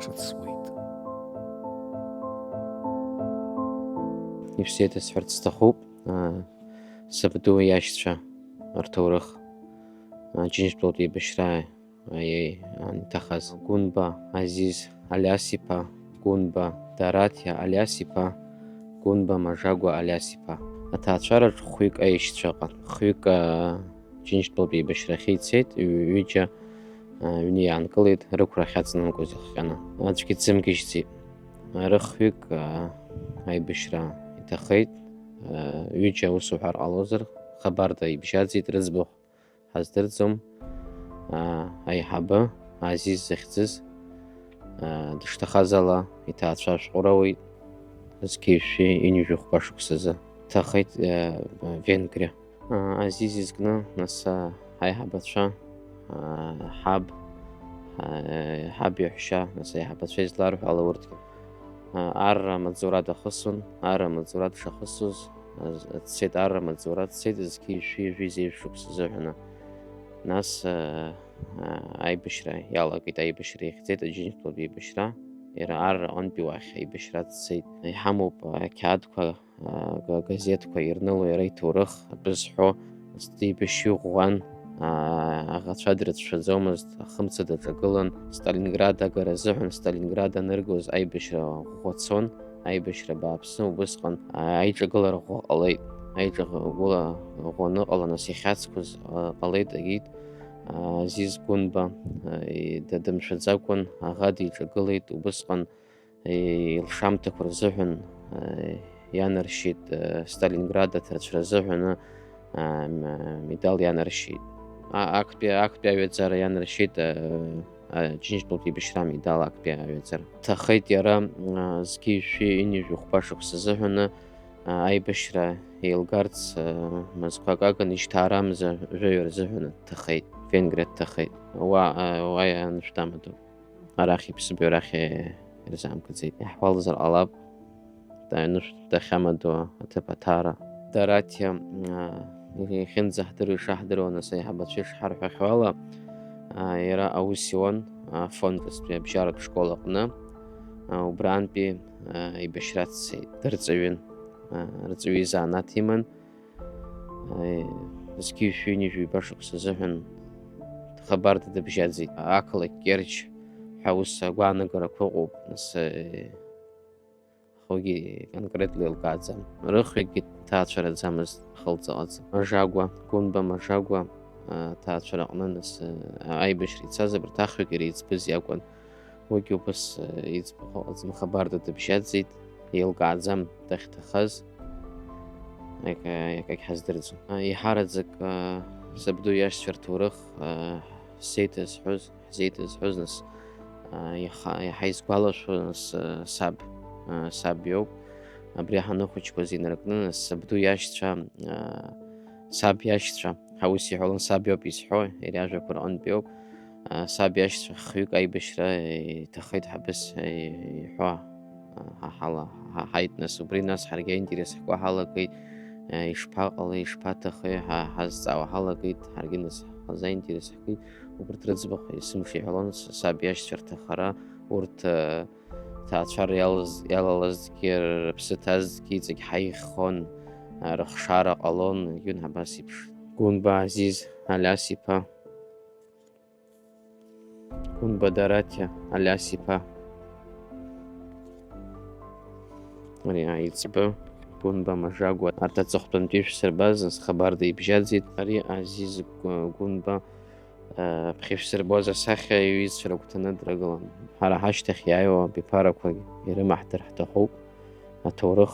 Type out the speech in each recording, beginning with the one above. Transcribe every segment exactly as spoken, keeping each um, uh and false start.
аҽарҿыцуеит. Ишәзеиҭасҳәарц сҭахуп, аа, сабду иашьцәа рҭоурых, аа, Џьынџьтәылатә еибашьра, аа, иаан иҭахаз. Гәынба Азиз Алиас-иԥа, Гәынба Дараҭиа Алиас-иԥа, Гәынба Мажагәа Алиас-иԥа. Аҭаацәараҿ хәҩык аишьцәа ыҟан. Хәҩык, аа, Џьынџьтәылатә еибашьрахьы ицеит, ҩ-, ҩыџьа, аа, аҩны иаанкылеит, рықәра ахьаҵанакуаз иахҟьаны. Аӡәгьы дзымгьежьӡеит. Рыхҩык, аа, аибашьра иҭахеит. Ҩыџьа аус уҳәар ҟалозар, хабарда ибжьаӡит, рыӡбахә ҳаздырӡом. Аиҳабы, Азиз захьӡыз, дышҭахаз ала иҭаацәа шәҟәыроуеит, зқьи жәшәи ҩынҩажәи хәба шықәсазы. Дҭахеит Венгриа. Азиз изкны, нас, аиҳабацәа, ҳаб, ҳаб иаҳәшьа, нас, аиҳабацәа изларҳәо ала урҭгьы. Арра амаҵзура дахысун, арра амаҵзура дшахысуз, дцеит, арра амаҵзура дцеит, зқьи жәшәи жәи зеижә шықәса азыҳәаны. Нас, аибашьра иалагеит, аибашьра ихьӡеит, Аџьынџьтәылатә еибашьра, иара арра аҟынтәи уахь аибашьра дцеит. Иҳамоуп ақьаадқәа, агазеҭқәа ирныло иара иҭоурых, атәы зҳәо, зҭибашьҩы ӷәӷәан, аӷацәа дрыцәшәаӡомызт, ахымца даҿагылан, Сталинград агара азыҳәан Сталинград аныргоз аибашьра ӷәӷәа цон, аибашьра бааԥсын, убысҟан аиҿагылара ӷәӷәа ҟалеит. Аиҿагыла ӷәӷәа аныҟала, нас иахьацқәаз ҟалеит, агеит, Азиз Гәынба, дымшәаӡакәан аӷа диҿагылеит, убысҟан илшамҭақәа рзыҳәан ианаршьеит, Сталинград аҭарцәра азыҳәаны медал ианаршьеит. Актәи, актәи аҩаӡара ианаршьеит, Џьынџьтәылатә еибашьра амедал актәи аҩаӡара. Дҭахеит иара, зқьи жәшәи ҩынҩажәи хәба шықәса азыҳәаны, аибашьра еилгарц, мызқәак агын ишьҭаарамза жәаҩа рзыҳәаны дҭахеит, Венгриа дҭахеит. Уа, уа ианшәтамадоуп. Арахь иԥсыбаҩ арахь ирзаамгаӡеит. Иаҳуалзар ҟалап, аҩнышә дахьамадоу аҭыԥ аҭара. Дараҭиа, аа, ихьынӡаҳдыруа, ишаҳдыруа, нас, аиҳабацәа ишҳарҳәахьоу ала, аа, иара аус иуан, аа, афондтәи абжьаратә школ аҟны, аа, убрантәи, аа, еибашьра дцеит. Дырҵаҩын, аа, рҵаҩы изанааҭ иман. Зқьи жәшәи ҩынҩажәи ҩба шықәса азыҳәан хабарда дыбжьаӡит. Ақалақь Керчь ҳәа ус агәаанагарақәа ыҟоуп, нас, уигьы конкретла еилкааӡам. Рыхҩыкгьы ҭаацәараӡамызт, ахылҵ ыҟаӡам. Мажагәа, Гәынба Мажагәа, аҭаацәараҟны, нас, аибашьра ицаз абарҭ ахҩык иара иӡбыз иакәын. Уигьы убас, э, иӡбахә ыҟаӡам, хабарда дыбжьаӡит, еилкааӡам дахьҭахаз, акы, акагь ҳаздырӡом. Э, еиҳараӡак, э, сабду иашьцәа рҭоурых, э, сзеиҭазҳәоз, ҳзеиҭазҳәоз, нас, э, иаха, иаҳа исгәалашәо, нас, э, саб, э, саб иоуп. Абри ҳаныхәыҷқәаз инаркны, нас, сабду иашьцәа, э, саб иашьцәа, ҳа ус иҳәалон, саб иоуп изҳәо, иара иажәақәа рҟынтә иоуп. Саб иашьцәа хҩык аибашьра иҭахеит ҳабыс иҳәо ҳа ҳала ҳаҳаит, нас убри, нас ҳаргьы аинтерес ҳкуа ҳалагеит, ишԥаҟалеи, ишԥаҭахеи ҳәа ҳазҵаауа ҳалагеит, ҳаргьы нас ҳазы аинтерес ҳкит, убарҭ рыӡбахә есымша иҳәалон, саб иашьцәа рҭахара, урҭ ҭаацәара иалаз, иалалазгьы, рыԥсы ҭазгьы иҵегь ҳаиӷьхон, рыхшара ҟалон, егьын ҳабас еиԥш. Гәынба Азиз Алиас-иԥа. Гәынба Дараҭиа Алиас-иԥа. Ари аиҵбы, Гәынба Мажагәа, арҭ аҵыхәтәантәи шәсырбаз, нас хабарда ибжьаӡит. Ари Азиз Гәы-, Гәынба, а, ԥхьышәсырбоз асахьа иҩызцәа рыгәҭаны дрыгылан. Ҳара ҳашьҭахь иааиуа абиԥарақәагь ирымаҳдыр ҳҭахуп. Аҭоурых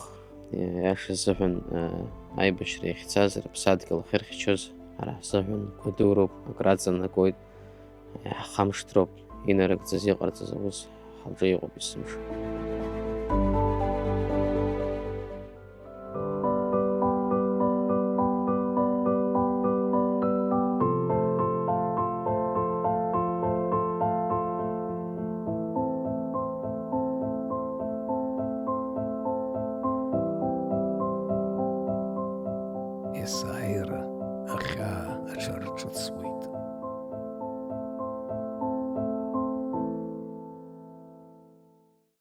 иаша азыҳәан, а, аибашьра иахьцаз, рыԥсадгьыл ахьырхьчоз, ҳара ҳзыҳәан гәадуроуп, акраҵанакуеит. Иаҳхамышҭроуп, инарыгӡаз иҟарҵаз аус ҳаҿы иҟоуп есымша. Есааира ахьаа аҽарҿыцуеит.